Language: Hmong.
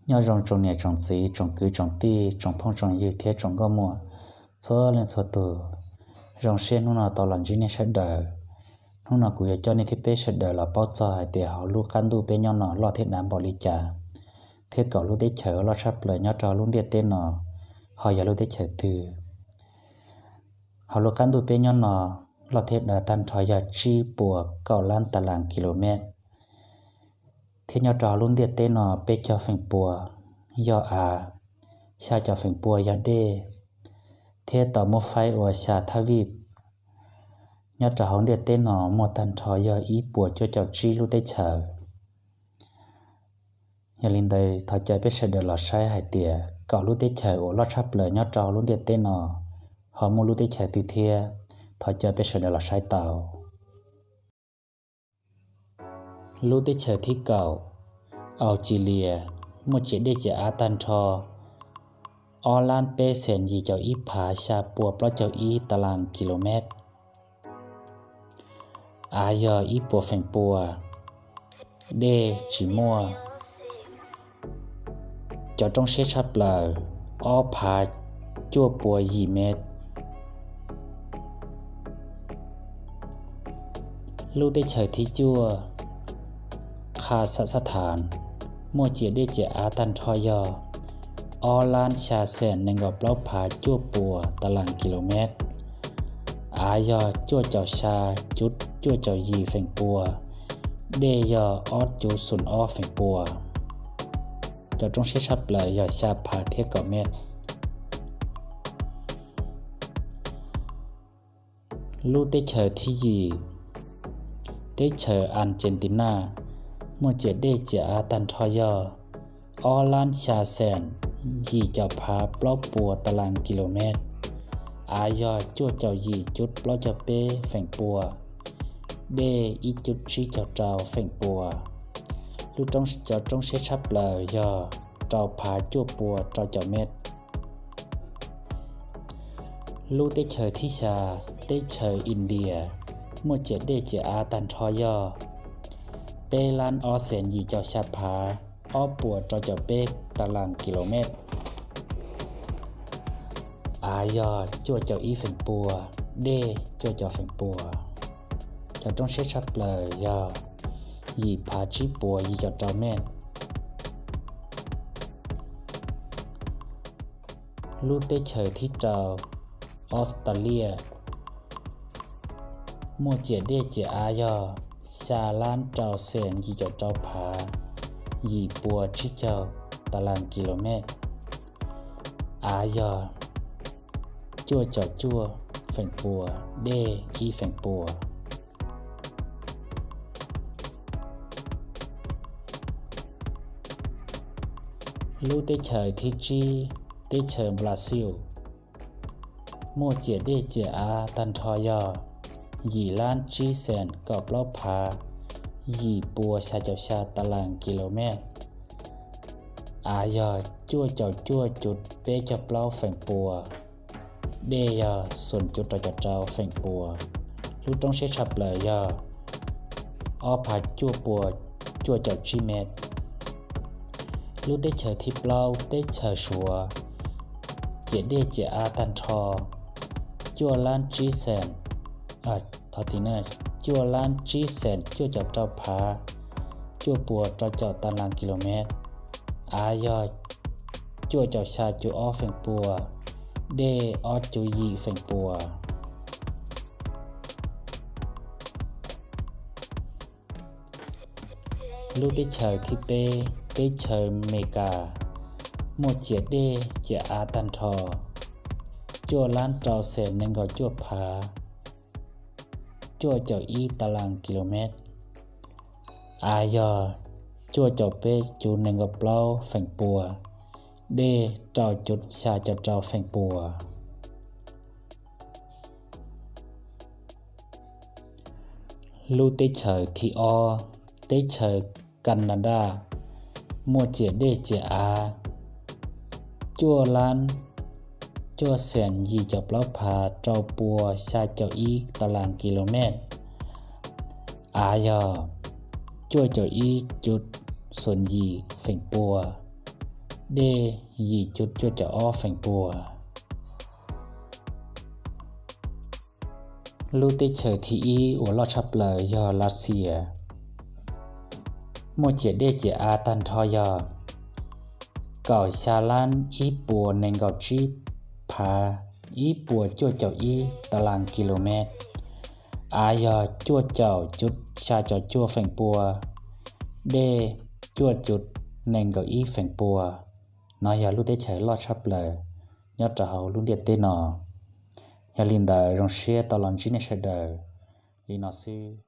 Nyob zoo tsoom niam tsoom txiv, tsoom kwv tsoom tij, tsoom phooj tsoom ywg thiab tsoom nkauj muam txhua leej txhua tus. Zoo siab hnub no tau los ntsib nej sawv daws. Hnub no kuv yuav coj nej thiab peb sawv daws los paub txog hais tias hauv lub qab ntuj peb nyob no loj thiab dav npaum li cas, thiab kaum lub teb chaws loj tshaj plaws nyob rau lub ntiaj teb no ho yog lub teb chaws twg. Hauv lub qab ntuj peb nyob no loj thiab dav tag nrho yog tsib puas kaum lab tas las kis lus mev, thiab nyob rau hauv lub ntiaj teb no peb caug feem pua yog av, xya caum feem pua yog dej, thiab tau muab faib ua xya thaj vij. Nyob rau hauv ntiaj teb no muaj tag nrho yog ib puas cuaj caum tsib lub teb chaws. Yog li ntawd thov caw peb sawv daws los saib hais tias kaum lub teb chaws uas loj tshaj plaws nyob rau lub ntiaj teb no ho muaj lub teb chaws twg thiab. Thov caw peb sawv daws los saib tau. Lub teb chaws thib kaum, Australia, muaj ciam dej ciam av tag nrho ob lab peb xees yim caum ib phav xya pua plaub caug ib tas las kis lus mev. Av yog ib puas feem pua, dej tsis muaj. Cov roob siab tshaj plaws ob phav cuaj pua yim mev. Lub teb chaws thib cuaj, Kazakhstan, muaj ciam dej ciam av tag nrho yog ob lab xya xees nees nkaum plaub phav cuaj pua tas las kis lus mev. Av yog cuaj caum xya cuv cuaj caum yim feem pua, dej yog ob cuv xoom ob feem pua. Cov roob siab tshaj plaws yog xya phav thiab kaum mev. Lub teb chaws thib yim, teb chaws Argentina, muaj ciam dej ciam av tag nrho yog ob lab xya xees yim caum phav plaub pua tas las kis lus mev. Av yog cuaj caum yim cuv plaub caug peb feem pua, dej ib cuv tsib caug rau feem pua. Lub roob, cov roob siab tshaj plaws yog rau phav cuaj pua rau caum mev. Lub teb chaws thib xya, teb chaws India, muaj ciam dej ciam av tag nrho yog peb lab ob xees yim caum xya phav ob puas rau caum peb tas las kis lus mev. Av yog cuaj caum ib feem pua, dej cuaj caum feem pua. Cov roob siab tshaj plaws yog yim phav tsib puas yim caum rau mev. Lub teb chaws thib rau, Australia, muaj ciam dej ciam av yog xya lab rau xees yim caum rau phav yim pua tsib caug tas las kis lus mev. Av yog cuaj caum cuaj feem pua, dej ib feem pua. Lub teb chaws thib tsib, teb chaws Brazil, muaj ciam dej ciam av tag nrho yog yim lab tsib xees kaum plaub phav yim pua xya caum xya tas las kis lus mev. Av yog cuaj caum cuaj cuv peb caug plaub feem pua, dej yog xoom cuv rau caum rau feem pua. Lub roob siab tshaj plaws yog ob phav cuaj pua cuaj caum tsib mev. Lub teb chaws thib plaub, teb chaws Suav, ciam dej ciam av tag nrho cuaj lab tsib xees, thov txim, cuaj lab tsib xees cuaj caum rau phav cuaj pua rau caum tas las kis lus mev. Av yog cuaj caum xya cuv ob feem pua, dej ob cuv yim feem pua. Lub teb chaws thib peb, teb chaws Amelikas, muaj ciam dej ciam av tag nrho cuaj lab rau xees nees nkaum cuaj phav cuaj caum ib tas las kis lus mev. Av yog cuaj caum peb cuv nees nkaum plaub feem pua, dej rau cuv xya caum rau feem pua. Lub teb chaws thib ob, teb chaws Canada, muaj ciam dej ciam av cuaj lab cuaj xees yim caum plaub phav rau pua xya caum ib tas las kis lus mev. Av yog cuaj caum ib cuv xoom yim feem pua, dej yim cuv cuaj caum ob feem pua. Lub teb chaws thib ib uas loj tshaj plaws yog Lav Xias, muaj ciam dej ciam av tag nrho yog kaum xya lab ib puas nees nkaum tsib phav ib puas cuaj caum ib ta las kis lus mev, av yog cuaj caum cuv xya caum cuaj feem pua, dej cuaj cuv nees nkaum ib feem pua. No yog lub teb chaws loj tshaj plaws nyob rau hauv lub ntiaj teb no. Yog li ntawd zoo siab tau los ntsib nej sawv daws li no xwb.